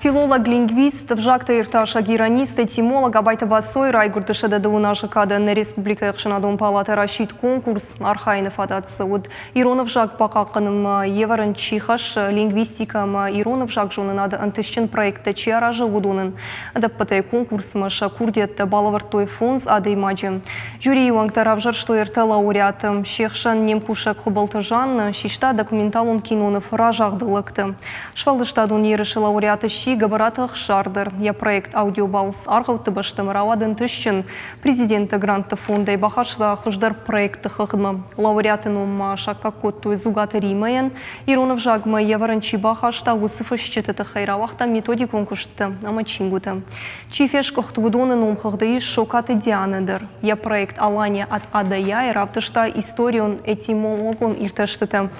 Филолог-лингвист, ӕвзӕгтӕ иртасӕг, иронист, этимолог Абайты Васойы райгуырды 110 азы кадӕн нӕ республикӕйы ӕхсӕнадон палатӕ расидт конкурс. Архайыны фадат цы уыд, ирон ӕвзаг бахъахъхъӕнынмӕ йе вӕрӕн чи хӕссы, лингвистикӕ ӕмӕ ирон ӕвзагзонынады ӕнтыстджын проекттӕ чи аразы, уыдонӕн. Ӕдӕппӕтӕй конкурсмӕ сӕ курдиӕттӕ балӕвӕрдтой фондз адӕймаджы. Жюрийы уӕнгтӕ равзӕрстой ӕртӕ лауреаты. Се хсӕн не мкусӕг Хуыбылты Жанна систа документалон киноныв «Разагъды лӕгты». Сфӕлдыстадон ерысы лауреат сси Гӕбӕраты Ӕхсар дӕр. Йӕ проект «Аудиобалц аргъӕутты бӕстӕмӕ» рауад ӕнтыстджын. Президенты грантты фондӕй бахаста хуыздӕр проектты хыгъдмӕ. Лауреаты ном ма саккаг кодтой Дзугаты Римӕйӕн. Ирон ӕвзагмӕ йе вӕрӕн чи бахаста, уыцы фысджыты тыххӕй рауагъта методикон куыстытӕ ӕмӕ чингуытӕ. Чи фесгуыхт, уыдоны номхыгъды ис Сокаты Дианӕ дӕр. Йӕ проект «Алания от А до Я» равдыста историон-этимологон иртӕстытӕ.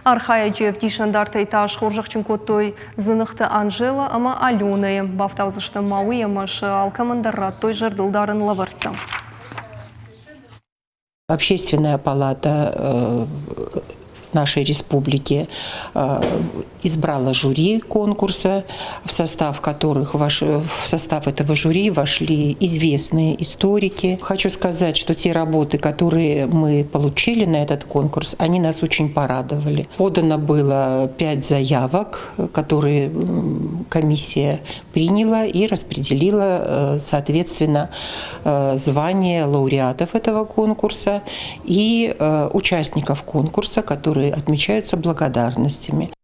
Архайӕджы ӕвдисӕндартӕй та схорзӕхджын кодтой Дзыныхты Анжела ӕмӕ Аленӕйы. Бафтаудзысты ма уый ӕмӕ сӕ алкӕмӕн дӕр радтой зӕрдылдарӕн лӕвӕрттӕ. Общественная палата нашей республики избрала жюри конкурса, в состав этого жюри вошли известные историки. Хочу сказать, что те работы, которые мы получили на этот конкурс, они нас очень порадовали. Подано было пять заявок, которые комиссия приняла и распределила, соответственно, звание лауреатов этого конкурса и участников конкурса, которые отмечаются благодарностями.